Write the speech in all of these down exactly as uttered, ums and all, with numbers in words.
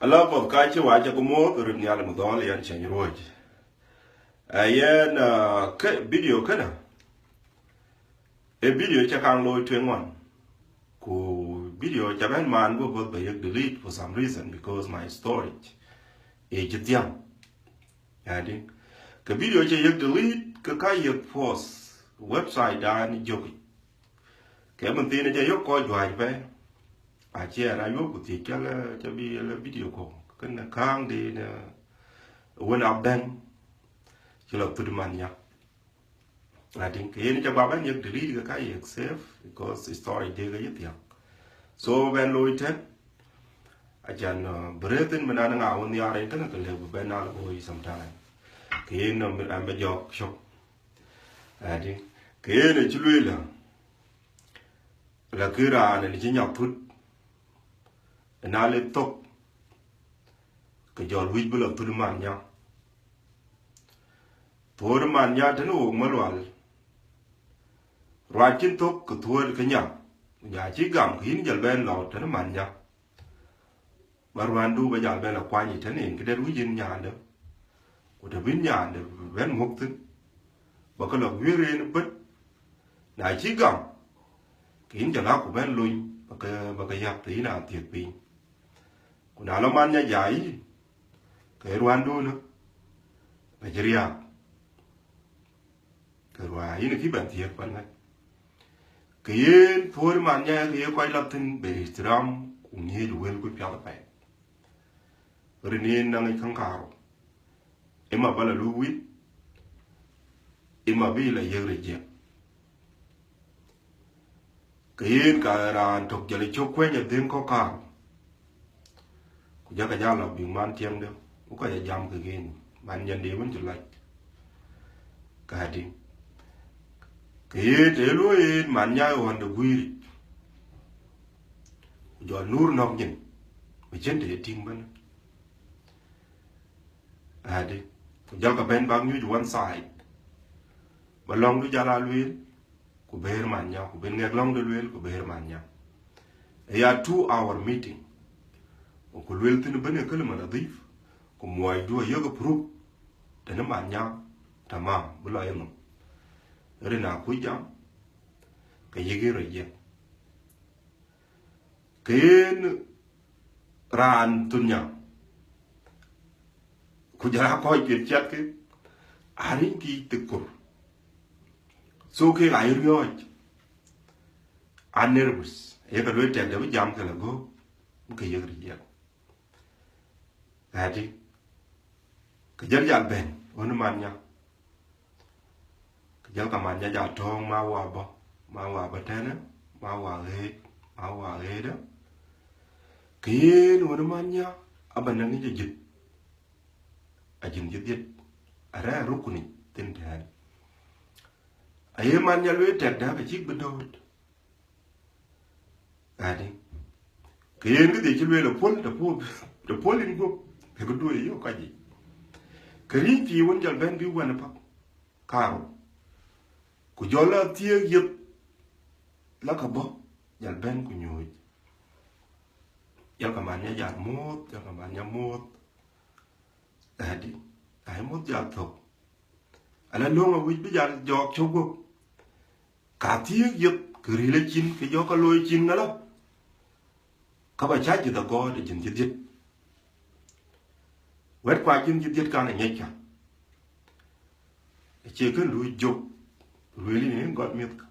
Ala puɔth ka cï wac, ago muɔ̈th rin nhial ë mudhɔl, yɛn cɛny ruɔ̈c. Ë yɛn, ah, ke video kënë, ë video cä kaŋ looi tueŋ ŋuan. Ku video cä bɛ̈n man, go puɔth ba yek delete for some reason, because my storage ë cï thiäŋ. Adi, ke video cä yek delete, ke ka yek post website dan jök. Ke mën thiin cä yök kɔc juäc pɛ̈i. Acie na yök ku thiëc cä lë, cä bï lë video kɔ̈k. Kënë kääŋ de në wën abɛ̈n cï lɔ thut man nya. Adi, ke yen cä ba bɛ̈n yek delete, ke ka yek save, because storage de ke yï thiäŋ. So bɛ̈n looi tën, acan, uh, bï rëër thïn, mën an ŋa wën nhiaar en tënë, ke lëu bï bɛ̈n na looi sometime. Ke yen nɔm an bɛ jɔk cök. Adi, ke yen ë cï lueel ë, la kë raan ë cï nyak thut, ë na le thok, ke jɔl wïc bï lɔ thut man nya. Thuɔɔr man nya tënë wok Malual. Ruac cïn thok ke thuɔɔr ke nya. Ku nya cï gam, ke yïn jɔl bɛ̈n lɔ tënë man nya. Ba ruandu ba jal bɛ̈n la kuany yic tënë yen, këdɛ̈t wïc yen nyandë. Ku të bïn nyandë bɛ̈n muk thïn, ba ke lɔ guiëër en ëbën. Na cï gam, ke yïn jɔl aa ku bɛ̈n lony, ba ke, ba ke yäth të yïn aa thiëk piny. Ku na lɔ man nya jai yï, ke ruandun ë, ba cï riääk. Ke ruai yïn kï bɛ̈n thiëk pan ŋäc. Ke yen thuɔɔr man nya ke ye kɔc lɔ thïn be ihtiram ku ŋiëc wël ku piath apɛi. Rin yen naŋ yic käŋ kaarou. Ë ma ba la luk wït, ë ma bï la yiëk reject. Ke yen ka raan tök jɔl ë cök kuɛny adhëŋ kɔ̈k kaarou. Ku jɔkï jal lɔ bïk man tiɛŋde, ku kɔc aa jam kek yen, man nyande wën cï lac. Ka tïŋ. Ke ye të luɔi yen man nya ɣɔn de guiiric. Ku jɔl nur nɔ̈k nyin, bï cïn të ye tïŋ bɛ̈n. Adi, ku jɔlkï bɛ̈n bäk nyuc one side. Ba lɔ̈ŋdu jal aa lueel, ku bëër man nya, ku ben ŋɛk lɔ̈ŋdu lueel, ku bëër man nya. Aya two hour meeting. Ku lueel thïn bɛ̈n ë këlë man adhif, ku muɔɔcdu ayök proof, tënë man nya, tamam, bï lɔ yenhom. Rin akuc jam, ke yïk ë rɔt yiëk. Ke yen raan thun nya, ku jɔl aa kɔc piɛth ciɛthkï, arïŋkï thik kur. So kek aa ye riɔ̈ɔ̈c, aa nervous, ayek lueel tɛkdɛ bï jam ke la göök, bï ke yiëk reject. Adi, ke jɔl jal bɛ̈n ɣön man nya. Ke jɔl ka man nya jal tɔ̈ɔ̈ŋ ma wa bɔ̈, ma wa bɔ̈ tënë, ma wa ɣeet, ma wa ɣeetë. Ke yen ɣön man nya, aba naŋ yic ajïth. Ajïth jïth dhiëth, arɛ̈ɛ̈r rukunic thïn tɛ̈ɛ̈n. Aye man nya lueel tɛkdä ke cïk bï dööt. Adi. Ke yen këdhie cï lueel apuɔl, të puɔl, të puɔl yïn guöp, ke këdu ë yök kɔc yic. Ke rïïny thii wën jɔl bɛ̈n bï wɛn ë päk, kaarou. Ku jɔl la thiëëk yeth, la ke bɔ̈, jɔl bɛ̈n ku nyuööc. Jɔl ka man nya jal muɔ̈ɔ̈th, jɔl ka man nya muɔ̈ɔ̈th. Adi. Ai muɔ̈th jal thök. Ala löŋ awïc bï jal jɔɔk cök guöp. Ka thiëëk yeth, ke ril acin, ke jɔk ka looi cin ŋälä. Ka ba cä jïth agɔɔt ë jïth jïth dhiëth. Wɛ̈t kua jïth jïth dhiëth kan ë ŋiɛckë. Acie kën luui jök, lueel yïn ë gɔt mïthkë.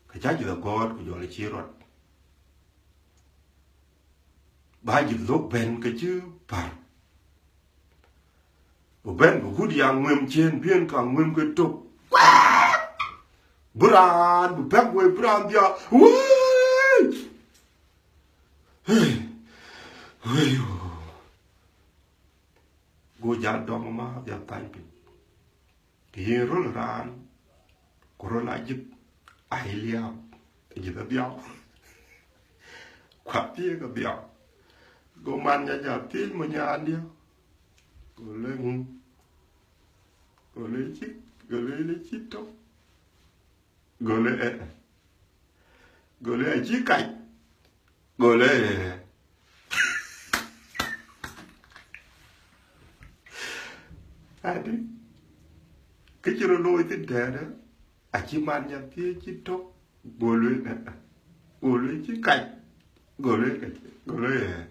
Ka cä jïth agɔɔt ku jɔl acï rɔt. Ba jïth lok bɛ̈n ke cï pär. Ku bɛ̈n bï gut ya ŋuëm ciëën, bï en ka ŋuëm ke tök. Bï raan bï pɛ̈k wei, bï raan dhiau. Wei! Hey! Wei! Go jal dɔm ma ya thany piny. Ke yen röl raan, ku röl ajïth, ai liääp, ajïth adhiau. Ku athiëëk adhiau. Go man nya jal thiëëc mo nyaandië. Go le, "Ŋu?" Go le, "Cï, go le, le cï tök." Go le, "Eh, eh." Go le, "Acï kac." Go le, "Eh, eh." Ati, kë cï rɔt looi thïn tɛ̈ɛ̈dë, acï man nya thiëëc cï tök, go lueel, go lueel cï kac, go lueel, go lueel,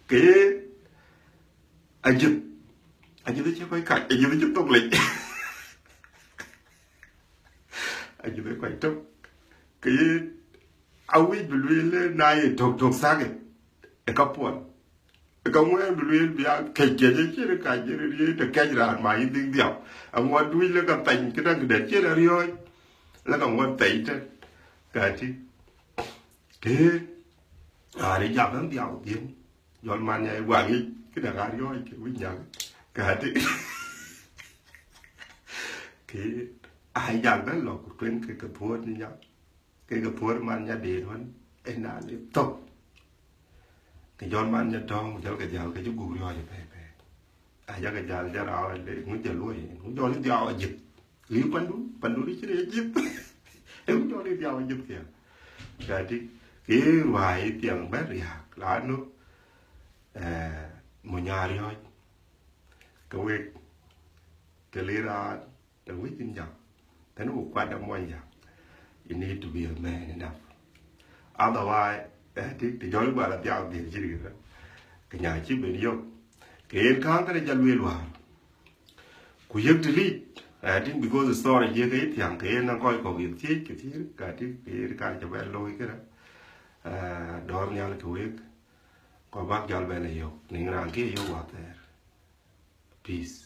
ke ye ajïth, ajïth cï kɔc kac, ajïth cï thok lec, ajïth kɔc tök, ke ye awïc bï lueel na ye tök tök thakë ë kapuɔl. Ka ŋuɛ̈ɛ̈n bï lueel bï a kɛc kɛc ë cïn ka jël riëëc të kɛc raan ma yï dhïk dhiau. Aŋuɔt wïc lë ka thany këdäŋ këdɛ̈t cïn ariɔ̈ɔ̈c, lë ka ŋuɔt thɛi tën. Ka tï, ke raan ë jam bɛ̈n dhiau dhiën, jɔl man nya ë guaŋ yic, këdäŋ ariɔ̈ɔ̈c ke wïc nyak. Ka tï, ke aa jal bɛ̈n lɔ ku tueŋ ke ke thuɔɔt ni nya. Ke ke thuɔɔt man nya deet wën, ë na le thök. Ke jɔl man nya tɔ̈ŋ, ku jɔl ke jäl ke cï gup riɔ̈ɔ̈c ë pɛ̈i pɛ̈i. Aja ke jäl jɔl rau le, ŋu jɔl luɔi, ŋu jɔl dhiau ajïth. Ɣi pandu, pandu ri cï ri ajïth. Ë ŋu jɔl dhiau ajïth kia. Ka tï, ke ruai thiɛŋ bɛ̈n riääk, lanu, eh, mu nya riɔ̈ɔ̈c. Ke wek, të le raan, të wïc yïn jam, tënë ku kuat de muɔny jam, you need to be a man enough. Otherwise, eh, tï, të jɔl bä la dhiau dhiël cït kë, ke nya cï ben yök. Ke yen kääŋ kënë jɔl lueel wäär. Ku yek të lic, eh, tï, because the story ye ke yï thiäŋ, ke yen na kɔc kɔ̈k yï thiëëc ke thiëëc, ka tï, ke yen kan cï bɛ looi kënë. Eh, dɔ̈ɔ̈r nhial ke wek, kɔc bäk jɔl bɛ la yök, niŋ raan ke yök wäthɛɛr. Peace.